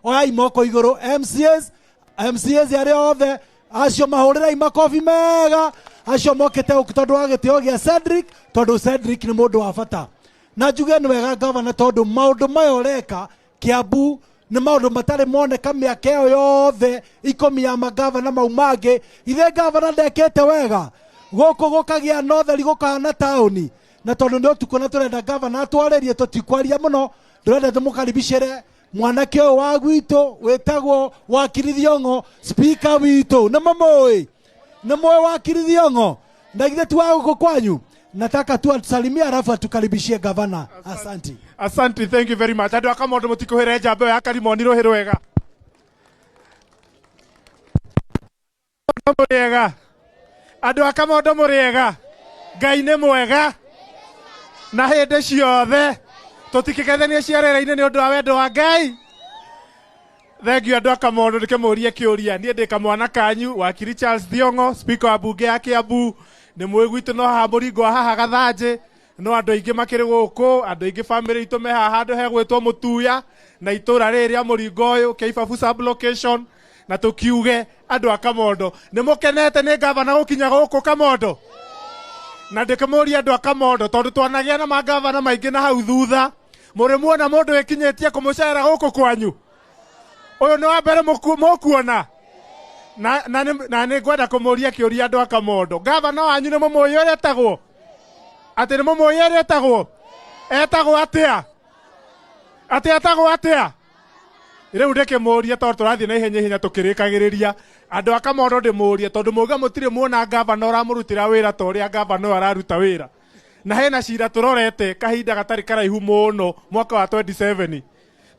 Oyai moko igũrũ MCAs, MCAs arĩa othe acio mahũrĩrai makobi mega acio mokĩte gũkũ tondũ wa gĩtĩo gĩa Cedric, tondũ Cedric nĩ mũndũ wa bata. Na njuge nĩ wega gavana, tondũ maũndũ maya ũreka Kiambu nĩ maũndũ matarĩ moneka mĩaka ĩyo yothe ikũmi ya magavana mau mangĩ. Ithe gavana ndekĩte wega gũkũ gũkagĩa na ũtheri gũkahana taũni, na tondũ nĩ ũtukũ na tũrenda gavana atwarĩrie, tũtikwaria mũno, ndĩrenda tũmũkaribicĩre mwanake ũyũ wa gwitũ wĩtagwo Wakiri Thiong'o, speaker witũ. Nĩ mũmũĩ? Nĩ mũĩ Wakiri Thiong'o? Na githĩ ti wa gũkũ kwanyu? Nataka tu atusalimie alafu atukaribishie gavana. Asante. Asante, thank you very much. Andũ a Kamondo mũtikũhĩre njamba ĩyo ya Karimoni rũhĩ rwega. Mũrĩega. Andũ a Kamondo mũrĩega. Ngai nĩ mwega. Na hĩndĩ ciothe tũtikĩgethania cia rĩera-inĩ nĩ ũndũ wa wendo wa Ngai. Thank you andũ a Kamondo, ndĩkĩmũrie kĩũria. Niĩ ndĩ kamwana kanyu, Wakiri Charles Thiong'o, speaker wa mbunge ya Kiambu. Nĩ mũĩ gwitũ no haha mũringo wa haha Gathanjĩ. No andũ aingĩ makĩrĩ gũkũ, andũ aingĩ famĩlĩ itũ me haha handũ hegwĩtwo Mũtuya na itũra rĩrĩ rĩa mũringo ũyũ Keibabu sub location, na tũkiuge andũ a Kamondo nĩ mũkenete nĩ gavana gũkinya gũkũ Kamondo. Na ndĩkĩmũria andũ a Kamondo, tondũ twanagĩa na magavana maingĩ na hau thutha, mũrĩ muona mũndũ wĩkinyĩtie kũmũcera gũkũ kwanyu? Ũyũ nĩ wa mbere mũkuona. Na, na, nĩ- na nĩ ngwenda kũmũria kĩũria andũ a Kamondo, gavana wanyu nĩ mũmũĩ ũrĩa etagwo? Atĩ nĩ mũmũĩ ũrĩa etagwo? Etagwo atĩa? Atĩ etagwo atĩa? Rĩu ndĩkĩmũrie tondũ tũrathiĩ na ihenya ihenya tũkĩrĩkagĩrĩria. Andũ a Kamondo ndĩmũrie, tondũ mauga mũtirĩ muona gavana ũramũrutĩra wĩra ta ũrĩa gavana ũyũ araruta wĩra. Na hena cira tũrorete kahinda gatarĩ karaihu mũno, mwaka wa 27.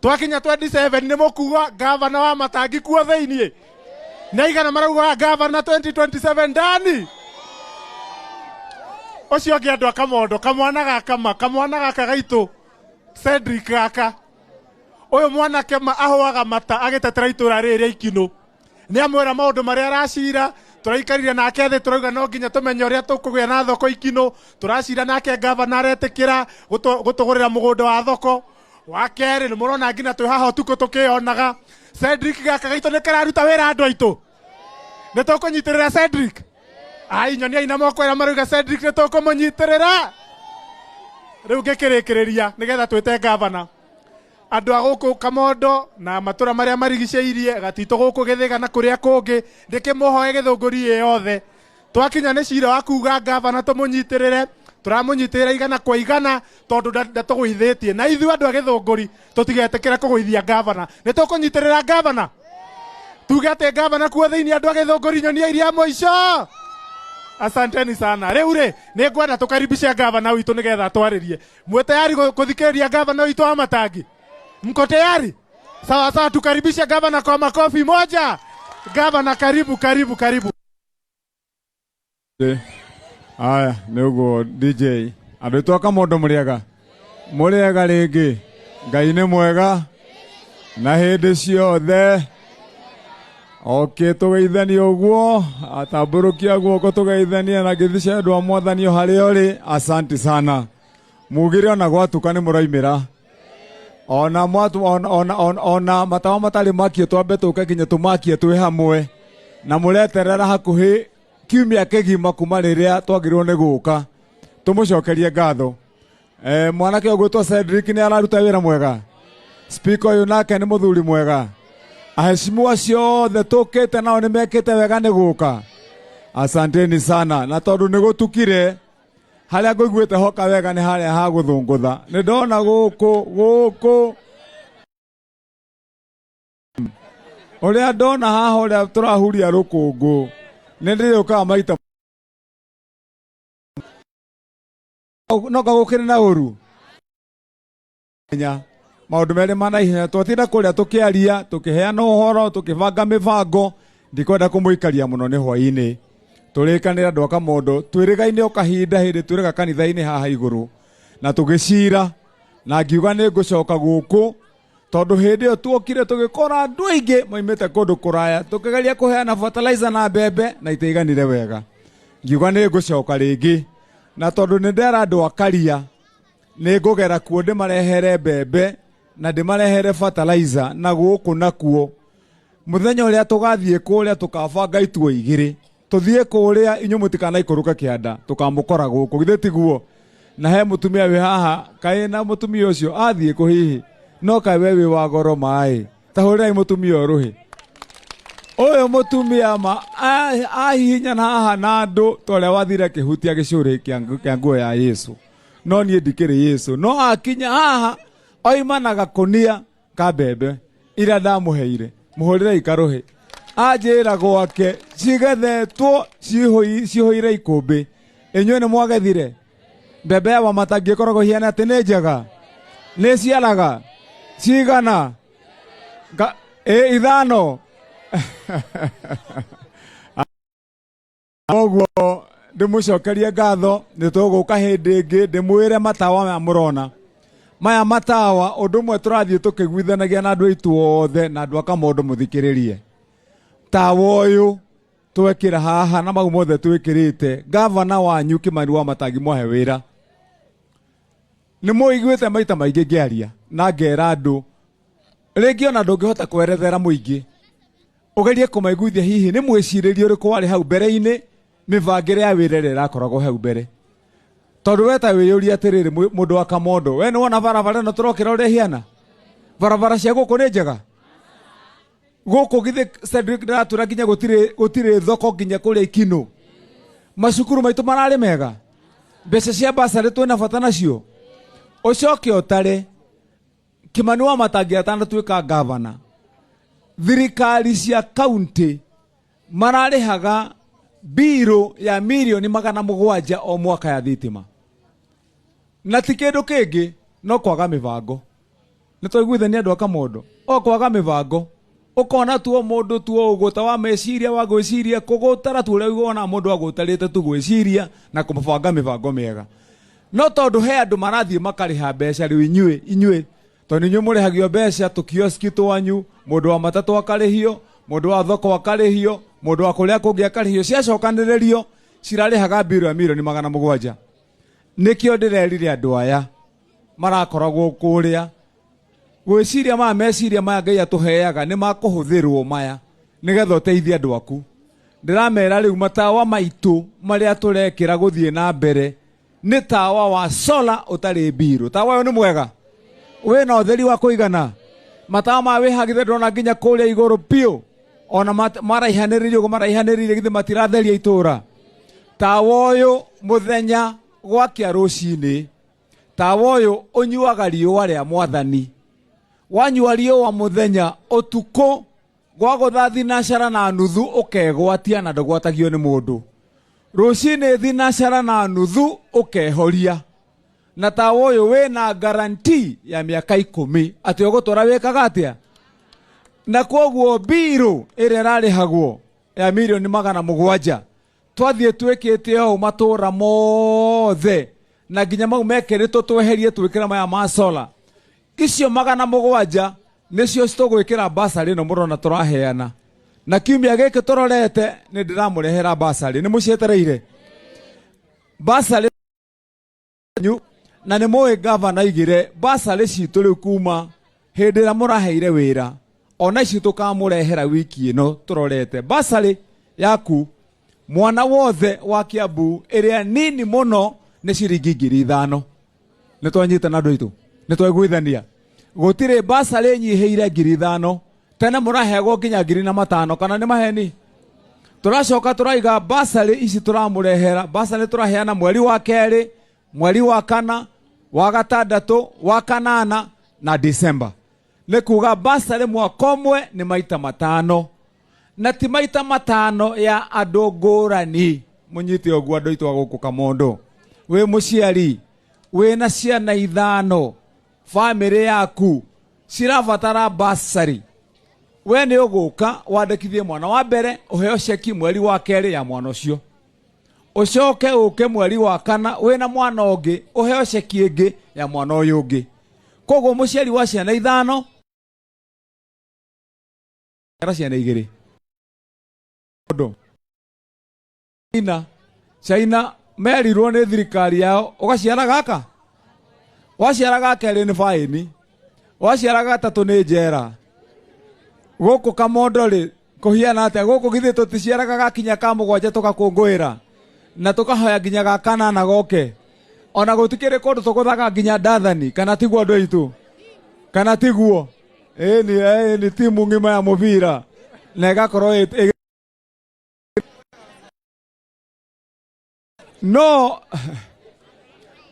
Twakinya 27 nĩ mũkuga gavana wa matangi kuo thĩiniĩ. Nĩ aigana marauga gavana 2027 ndani? Ũcio ũngĩ andũ a Kamondo, kamwana gaka ma, kamwana gaka gaitũ Cedric gaka, ũyũ mwanake ma ahũaga mata agĩtetera itũra rĩrĩ rĩa Ikinũ. Nĩ amwĩra maũndũ marĩa aracira, tũraikarire nake thĩ tũrauga no nginya tũmenye ũrĩa tũkũgĩa na thoko Ikinũ. Tũracira nake gavana aretĩkĩra gũtũgũrĩra mũgũnda wa thoko. Wa kerĩ nĩ mũrona nginya twĩ haha ũtukũ tũkĩyonaga. Cedric gaka gaitũ nĩ kararuta wĩra andũ aitũ. Nĩ tũkũnyitĩrĩra Cedric? Ai, nyoniai na moko ĩrĩa marauga Cedric nĩ tũkũmũnyitĩrĩra. Rĩu ngĩkĩrĩkĩrĩria nĩgetha twĩte gavana. Andũ a gũkũ Kamondo na matũra marĩa marigicĩirie, Gatitũ gũkũ Gĩthĩga na kũrĩa kũngĩ, ndĩkĩmũhoe Gĩthũngũri ĩ yothe. Twakinya nĩ cira wa kuga gavana tũmũnyitĩrĩre, tũramũnyitĩrĩra igana kwa igana tondũ ndatũgũithĩtie. Na ithuĩ andũ a Gĩthũngũri tũtigetĩkĩra kũgũithia gavana. Nĩ tũkũnyitĩrĩra gavana? Tuge atĩ gavana kuo thĩinĩ andũ a Gĩthũngũri nyonia iria mũico. Asanteni sana. Rĩu rĩ, nĩ ngwenda tũkaribishe gavana witũ nĩgetha atwarĩrie. Mwe tayari kũthikĩrĩria gavana witũ wa Matangi? Mko tayari? Sawa sawa, tukaribishe gavana kwa makofi moja. Gavana, karibu karibu karibu. Aya, nĩ ũguo DJ. Andũ aitũ a Kamondo mũrĩega? Mũrĩega rĩngĩ. Ngai nĩ mwega na hĩndĩ ciothe. Oke tũgeithanie ũguo, atambũrũkia guoko tũgeithanie na ngeithi cia andũ a mwathani o harĩa ũrĩ. Asante sana. Mugire ona gwatuka nĩ mũraimĩra. Ona mwatu ona, ona, ona, ona matawa matarĩ makie twambe tũke nginya tũmakie twĩ hamwe na mũreterera hakuhĩ kiumia kĩgima kuma rĩrĩa twagĩrĩirwo nĩ gũka tũmũcokerie ngatho. Eh, mwanake ũgwĩtwo Cedric nĩ araruta wĩra mwega. Speaker ũyũ nake nĩ mũthuri mwega. Aheshimiwa acio othe tũkĩte nao nĩ mekĩte wega nĩ gũka. Asanteni sana. Na tondũ nĩ gũtukire harĩa ngũiguĩte hoka wega nĩ harĩa ha gũthũngũtha. Nĩ ndona gũkũ gũkũ ũrĩa ndona haha ũrĩa tũrahuria rũkũngũ nĩ ndĩrĩũkaga maita no gũkĩrĩ na ũru ihenya maũndũ merĩ ma naihenya twatinda kũrĩa tũkĩaria tũkĩheana ũhoro tũkĩbanga mĩbango ndikwenda kũmũikaria mũno nĩ hwainĩ tũrĩkanĩra andũ a Kamondo twĩrĩgaine o kahinda hĩndĩ twĩrĩga kanitha-inĩ haha igũrũ na tũgĩcira na ngiuga nĩ ngũcoka gũkũ tondũ hĩndĩ ĩyo tuokire tũgĩkora andũ aingĩ maimĩte kũndũ kũraya tũkĩgeria kũheana fertilizer na mbembe na itiaiganire wega ngiuga nĩ ngũcoka rĩngĩ na tondũ nĩ ndera andũ a Karia nĩ ngũgera kuo ndĩmarehere mbembe. Na ndĩmarehere fertilizer na gũkũ nakuo. Mũthenya ũrĩa tũgathiĩ kũrĩa tũkabanga ituo igĩrĩ. Tũthiĩ kũrĩa inyuĩ mũtikanaikũrũke kĩanda tũkamũkora gũkũ githĩ tiguo? Na he mũtumia wĩ haha kaĩ na mũtumia ũcio athiĩ kũ hihi? No kaĩ we wĩ wa goro maĩ. Ta hũrĩrai mũtumia ũyũ rũhĩ. Ũyũ mũtumia ma ahihinyana haha na andũ ta ũrĩa wathire akĩhutia gĩcũrĩ kĩa nguo ya Yesu. No niĩ ndikĩrĩ Yesu. No akinya haha oima na gakũnia ka mbembe iria ndamũheire. Mũhũrĩrei karũhĩ. Anjĩra gwake cigethetwo cihũire ikũmbĩ. Inyuĩ nĩ mwagethire? Mbembe ya Wamatangi ĩkoragwo ĩhiana atĩ nĩ njega? Nĩ ciaraga? Cigana? Ĩ ithano. Koguo ndĩmũcokerie ngatho, nĩ tũgũka hĩndĩ ĩngĩ ndĩmwĩre matawa maya mũrona. Maya matawa ũndũ ũmwe tũrathiĩ tũkĩguithanagia na andũ aitũ othe na andũ a Kamondo mũthikĩrĩrie. Tawa ũyũ twekĩra haha na mau mothe twĩkĩrĩte, gavana wanyu Kimani wa Matangi mwahe wĩra. Nĩ mũiguĩte maita maingĩ ngĩaria na ngera andũ rĩngĩ ona ndũngĩhota kwerethera mũingĩ ũgerie kũmaiguithia hihi nĩ mwĩcirĩrie ũrĩkũ warĩ hau mbere-inĩ mĩbangĩre ya wĩra ĩrĩa ĩrakoragwo hau mbere. Tondũ we ta wĩyũrie atĩrĩrĩ, mũndũ wa Kamondo, we nĩ wona barabara ĩno tũrokĩra ũrĩa ĩhiana? Barabara cia gũkũ nĩ njega? Gũkũ githĩ Cedric ndaratwĩra nginya gũtirĩ thoko nginya kũrĩa Ikinũ. Macukuru maitũ mararĩ mega? Mbeca cia basarĩ twĩna bata nacio? Ũcoke ũtare Kimani wa Matangi atanatuĩka gavana, thirikari cia kaunti mararĩhaga mbirũ ya mirioni 700 o mwaka ya thitima. Na ti kĩndũ kĩngĩ no kwaga mĩbango. Nĩ twaiguithania andũ a Kamondo? O kwaga mĩbango. Ũkona tu o mũndũ tu o ũgũta wa meciria wa gwĩciria kũgũtara tu ũrĩa wona mũndũ agũtarĩte tu gwĩciria na kũbanga mĩbango mĩega. No tondũ he andũ marathiĩ makarĩha mbeca rĩu inyuĩ, inyuĩ, tondũ inyuĩ mũrĩhagio mbeca tũkioski twanyu, mũndũ wa matatũ akarĩhio, mũndũ wa thoko akarĩhio, mũndũ wa kũrĩa kũngĩ akarĩhio, ciacokanĩrĩrio cirarĩhaga mbirũ ya mirioni 700. Nĩkĩo ndĩrerire andũ aya marakoragwo kũrĩa gwĩciria maya meciria maya Ngai atũheaga nĩ makũhũthĩrwo maya nĩgetha ũteithie andũ aku. Ndĩramera rĩu matawa maitũ marĩa tũrekĩra gũthiĩ na mbere nĩ tawa wa solar ũtarĩ mbirũ. Tawa ũyũ nĩ mwega, wĩna ũtheri wa kũigana. Matawa maya wĩhagithia ndĩrona nginya kũrĩa igũrũ biũ, ona maraihanĩrĩirie ũguo maraihanĩrĩirie githĩ matiratheria itũra. Tawa ũyũ mũthenya gwakia rũcinĩ, tawa ũyũ ũnyuaga riũa rĩa mwathani. Wanyua riũa mũthenya, ũtukũ gwagũtha thinacara na nuthu ũkegwatia na ndũgwatagio nĩ mũndũ. Rũcinĩ thinacara na nuthu ũkehoria. Na tawa ũyũ wĩna guarantee ya mĩaka 10 atĩ ũgũtũra wĩkaga atĩa. Na kwoguo mbirũ ĩrĩa ĩrarĩhagwo ya mirioni 700 twathiĩ twĩkĩte ũũ matũra mothe na nginya mau mekĩrĩtwo tweherie twĩkĩre maya ma solar. Icio 700 nĩcio tũgwĩkĩra basarĩ ĩno mũrona tũraheana. Na kiumia gĩkĩ tũrorete nĩ ndĩramũrehera basarĩ. Nĩ mũcietereire? Basarĩ na nĩ mũĩ gavana aigire basarĩ citũ rĩu kuma hĩndĩ ĩrĩa mũraheire wĩra, ona ici tũkamũrehera wiki ĩno tũrorete. Basarĩ yaku mwana wothe wa Kiambu ĩrĩa nini mũno nĩ ciringi 5,000. Nĩ twanyitana andũ aitũ? Nĩ twaiguithania? Gũtirĩ basarĩ nyihĩire 5,000. Tene mũraheagwo nginya 4,500, kana nĩ maheni? Tũracoka tũraiga basarĩ ici tũramũrehera. Basarĩ tũraheana mweri wa kerĩ, mweri wa kana, wa gatandatũ, wa kanana na December. Nĩ kuga basarĩ mwaka ũmwe nĩ maita 5. Na ti maita 5 ya andũ ngũrani. Mũnyite ũguo andũ aitũ a gũkũ Kamondo. Wĩ mũciari, wĩna ciana 5, bamĩrĩ yaku cirabatara basarĩ. We nĩ ũgũka wandĩkithie mwana wa mbere, ũheo ceki mweri wa kerĩ ya mwana ũcio. Ũcoke ũke mweri wa kana wĩna mwana ũngĩ, ũheo ceki ĩngĩ ya mwana ũyũ ũngĩ. Koguo mũciari wa ciana 5, ciana 2. Ũndũ. China, China merirwo nĩ thirikari yao ũgaciara gaka, waciara ga kerĩ nĩ faĩni, Waciara gatatũ nĩ njera. Gũkũ Kamondo rĩ, kũhiana atĩa? Gũkũ githĩ tũticiaraga gakinya ka mũgwanja tũgakũngũĩra na tũkahoya nginya ga kanana goke. Ona gũtikĩrĩ kũndũ tũgũthaga nginya ndathani, kana tiguo andũ aitũ? Kana tiguo? Ĩni, ĩni timu ng'ima ya mũbira na ĩgakorwo no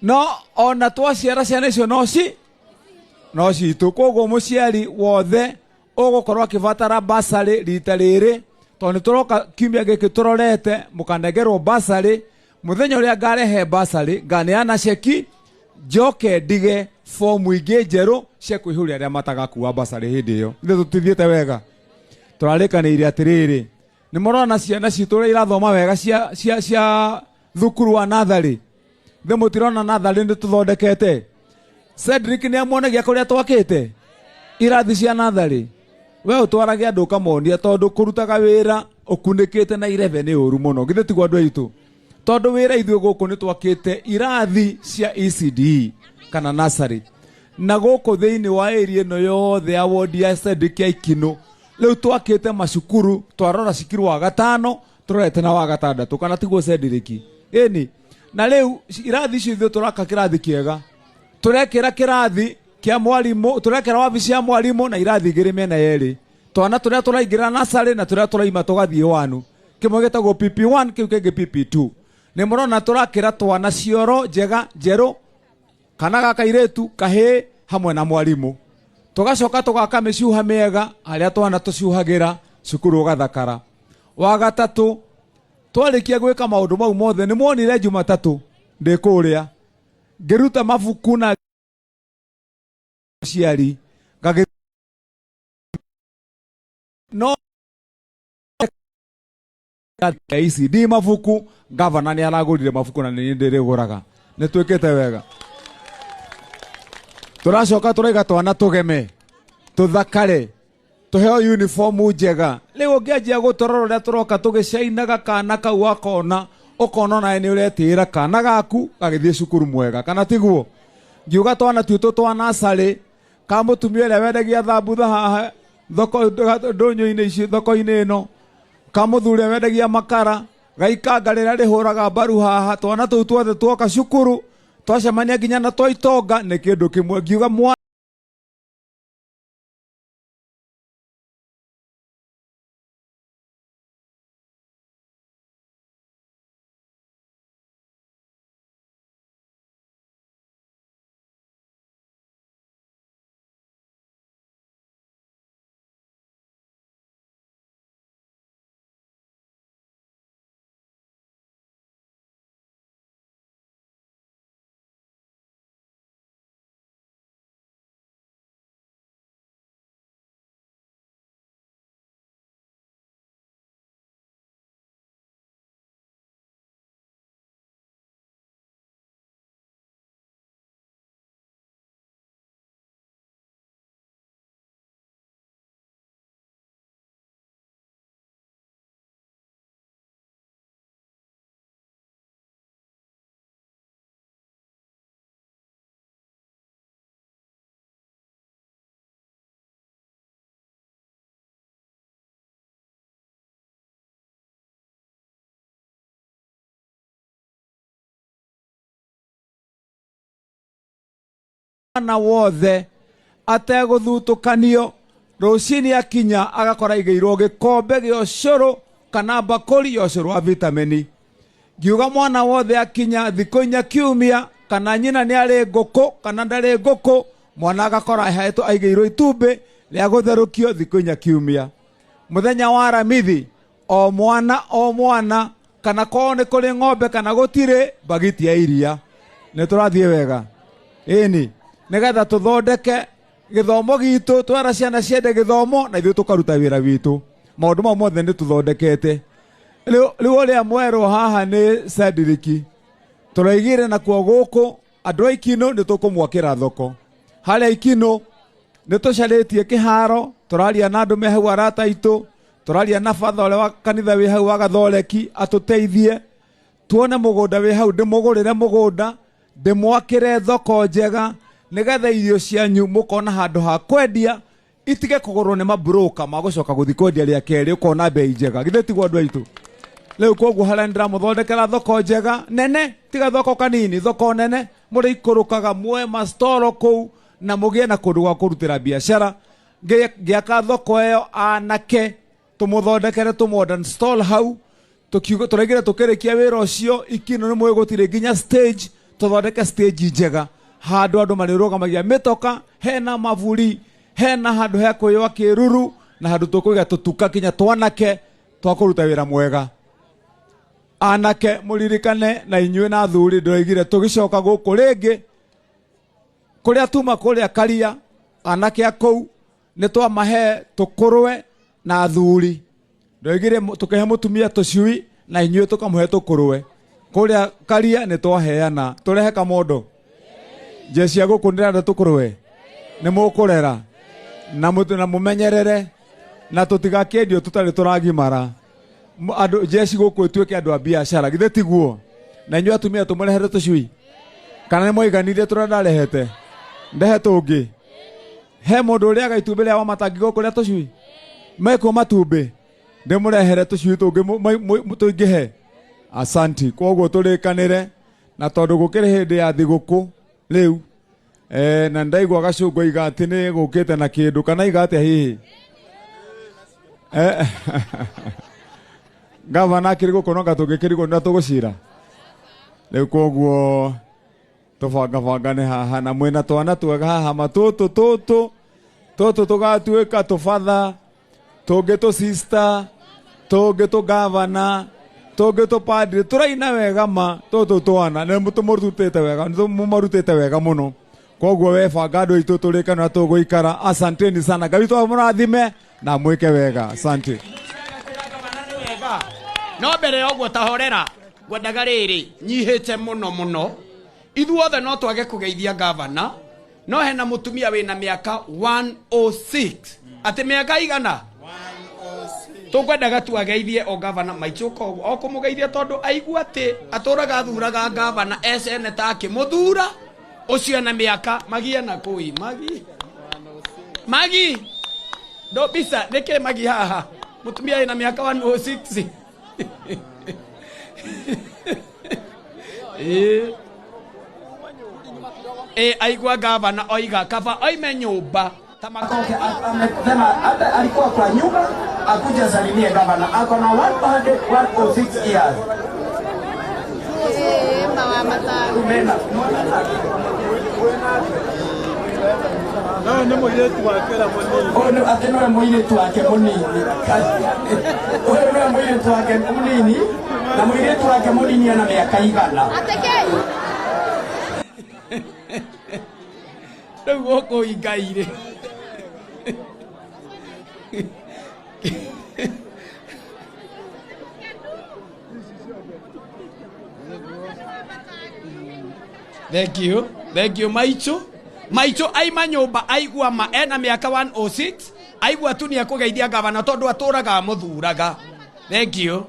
no ona twaciara ciana icio no ci no citũ. Koguo mũciari wothe ũgũkorwo akĩbatara basarĩ rita rĩrĩ, tondũ nĩ tũroka kiumia gĩkĩ tũrorete mũkanengerwo basarĩ. Mũthenya ũrĩa ngarehe basarĩ nganeana ceki, njoke ndige fomu ingĩ njerũ cia kũihũria arĩa matagakua basarĩ hĩndĩ ĩyo. Ithuĩ tũtithiĩte wega, tũrarĩkanĩire atĩrĩrĩ, nĩ mũrona ciana citũ ũrĩa irathoma wega cia, cia, cia thukuru wa natharĩ. Thĩ mũtirona natharĩ nĩ tũthondekete. Cedric nĩ amuonagia kũrĩa twakĩte irathi cia natharĩ. We ũtwarage andũ ũkamonia, tondũ kũrutaga wĩra ũkunĩkĩte na irebe nĩ ũru mũno. Githĩ tiguo andũ aitũ? Tondũ wĩra ithuĩ gũkũ nĩ twakĩte irathi cia ECD kana nursery, na gũkũ thĩinĩ wa area ĩno yothe ya wodi ya Cedric ya Ikinũ rĩu twakĩte macukuru. Twarora cukuru wa gatano tũrorete na wa gatandatũ, kana tiguo Cedric? Ĩni. Na rĩu irathi icio ithuĩ tũraka kĩrathi kĩega, tũrekĩra kĩrathi kĩa mwarimũ, tũrekĩra wabici ya mwarimũ na irathi igĩrĩ mĩena yerĩ, twana tũrĩa tũraingĩra nasarĩ na tũrĩa tũraima tũgathiĩ wanu. Kĩmwe gĩtagwo PP1, kĩu kĩngĩ PP2. Nĩ mũrona tũrakĩra twana cioro njega njerũ, kana ga kairĩtu kahĩĩ hamwe na mwarimũ. Tũgacoka tũgaka mĩcuha mĩega harĩa twana tũcuhagĩra, cukuru ũgathakara. Wa gatatũ, twarĩkia gwĩka maũndũ mau mothe, nĩ mwonire Jumatatũ ndĩ kũrĩa ngĩruta mabuku na ciari ngagĩ no ECD mabuku. Gavana nĩ aragũrire mabuku na nĩ ndĩrĩgũraga. Nĩ twĩkĩte wega. Tũracoka tũraiga twana tũgeme, tũthakare, tũheo uniform njega. Rĩu ũngĩanjia gũtũrora ũrĩa tũroka tũgĩcainaga kana kau, akona ũkona onawe nĩ ũretĩĩra kana gaku gagĩthiĩ cukuru mwega, kana tiguo? Ngiuga twana twitũ twa nasarĩ, ka mũtumia ũrĩa wendagia thambutha haha thoko ndũnyũ-inĩ ici, thoko-inĩ ĩno, ka mũthuri ũrĩa wendagia makara, gaikanga rĩrĩa rĩhũraga mbaru haha, twana tũu tuothe tuoka cukuru twacemania nginya na twa itonga nĩ kĩndũ kĩmwe. Ngiuga mwana wothe ategũthutũkanio, rũcinĩ akinya agakora igĩirwo gĩkombe gĩa ũcũrũ kana mbakũri ya ũcũrũ wa vitamini. Ngiuga mwana wothe akinya thikũ inya kiumia, kana nyina nĩ arĩ ngũkũ kana ndarĩ ngũkũ, mwana agakora ahetwo aigĩirwo itumbĩ rĩa gũtherũkio thikũ inya kiumia. Mũthenya wa Aramithi o mwana o mwana, kana korwo nĩ kũrĩ ng'ombe kana gũtirĩ, mbagiti ya iria. Nĩ tũrathiĩ wega? Ĩni, nĩgetha tũthondeke gĩthomo gitũ, twera ciana ciende gĩthomo na ithuĩ tũkaruta wĩra witũ. Maũndũ mau mothe nĩ tũthondekete. Rĩu ũrĩa mwerũ haha nĩ Cedric, tũraigire nakuo gũkũ andũ a Ikinũ nĩ tũkũmwakĩra thoko harĩa Ikinũ. Nĩ tũcarĩtie kĩharo, tũraria na andũ me hau, arata aitũ, tũraria na batha ũrĩa wa kanitha wĩ hau wa Gathoreki atũteithie tuone mũgũnda wĩ hau, ndĩmũgũrĩre mũgũnda, ndĩmwakĩre thoko njega. Nĩgetha irio cianyu mũkona handũ ha kwendia, itige kũgũrwo nĩ mabroka magũcoka gũthiĩ kwendia rĩa kerĩ, ũkona bei njega. Githĩ tiguo andũ aitũ? Rĩu koguo harĩa nĩndĩramũthondekera thoko njega nene, tiga thoko kanini, thoko nene, mũrĩikũrũkaga muoe mastoro kũu na mũgĩe na kũndũ gwa kũrutĩra biacara. Ngĩaka thoko ĩyo anake tũmũthondekere tũ modern stall hau, tukiuga tũraigire tũkĩrĩkia wĩra ũcio ikino nĩ mũĩ gũtirĩ nginya stage, tũthondeke stage njega handũ andũ marĩrũgamagia mĩtoka, hena maburi, hena handũ he kwĩywa kĩruru, na handũ tũkũiga tũtuka kinya twanake twa kũruta wĩra mwega. Anake mũririkane na inyuĩ na athuri, ndĩroigire tũgĩcoka gũkũ rĩngĩ kũrĩa tuma kũrĩa Karia, anake a kũu nĩ twamahe tũkũrwe na athuri. Ndoigire tũkĩhe mũtumia tũcui na inyuĩ tũkamũhe tũkũrwe. Kũrĩa Karia nĩ twaheana, tũrehe Kamondo. Jeshi ya gũkũ ndĩrenda tũkũrwe, nĩ mũkũrera na na mũmenyerere na tũtigakĩendio tũtarĩ tũragimara. Andũ jeshi gũkũ ĩtuĩke andũ a biacara, githĩ tiguo? Na inyuĩ atumia tũmũrehere tũcui kana nĩ mwaiganire tũrĩa ndarehete? Ndehe tũngĩ. He mũndũ ũrĩaga itumbĩ rĩa wamatangi gũkũ rĩa tũcui? Mekwo matumbĩ, ndĩmũrehere tũcui tũngĩ tũingĩhe. Asanti. Koguo tũrĩkanĩre, na tondũ gũkĩrĩ hĩndĩ ya thigũkũ rĩu, na ndaigua gacũngwa iga atĩ nĩ gũkĩte na kĩndũ kana iga atĩa hihi? Gavana akĩrĩ gũkũ no tũngĩkĩrigwo nĩ tũgũcira rĩu, koguo tũbangabangane haha na mwĩna twana twega haha, matũtũ tũtũ tũtũ tũgatuĩka tũbatha tũngĩ, tũ sister tũngĩ, tũ gavana tũngĩ, tũ padri, tũraina wega ma tũtũ twana nĩ tũmũrutĩte wega, nĩ mũmarutĩte wega mũno. Koguo we banga andũ aitũ tũrĩkane na tũgũikara. Asanteni sana, Ngai witũ amũrathime na mwĩke wega. Asante. No mbere ya ũguo tahorera, ngwendaga rĩrĩ nyihĩte mũno mũno, ithuothe no twage kũgeithia gavana, no hena mũtumia wĩna mĩaka 106, atĩ mĩaka igana, tũkwendaga tu ageithie o gavana maicũka ũguo, o kũmũgeithia, tondũ aigua atĩ atũraga athuraga gavana e seneta akĩmũthura ũcio ena mĩaka magie na kũi magi magi ndo mbica nĩkĩ magi haha mũtumia wĩna mĩaka 106. Ĩĩ. Ĩ aigua gavana oiga kaba oime nyũmba ta Makoke amesema hata alikuwa kwa nyumba akuja salimie gavana, ako na 106 years. Umena. No nĩ mũirĩtu wake ũrĩa mũnini. Ũyũ atĩ nĩwe mũirĩtu wake mũnini. Ũyũ nĩwe mũirĩtu wake mũnini, na mũirĩtu wake mũnini ena mĩaka 100. Rĩu gũkũ ingai-rĩ, thank you, thank you maichu maichu. Aima nyũmba aigua ma ena mĩaka 106, aigua tu nĩ ekũgeithia gavana tondũ atũraga amũthuraga. Thank you.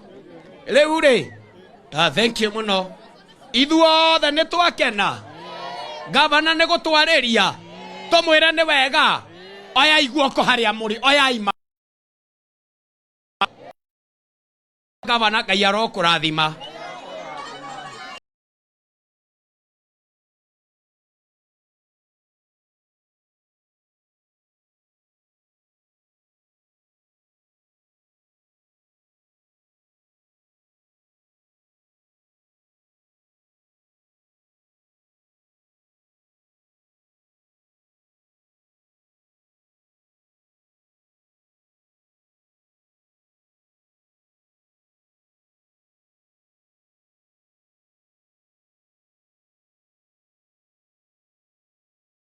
Rĩu rĩ, ah, thank you mũno. Ithuothe nĩ twakena gavana nĩ gũtwarĩria, tũmwĩre nĩ wega. Oyai guoko harĩa mũrĩ, oyai ma gavana. Ngai arokũrathima.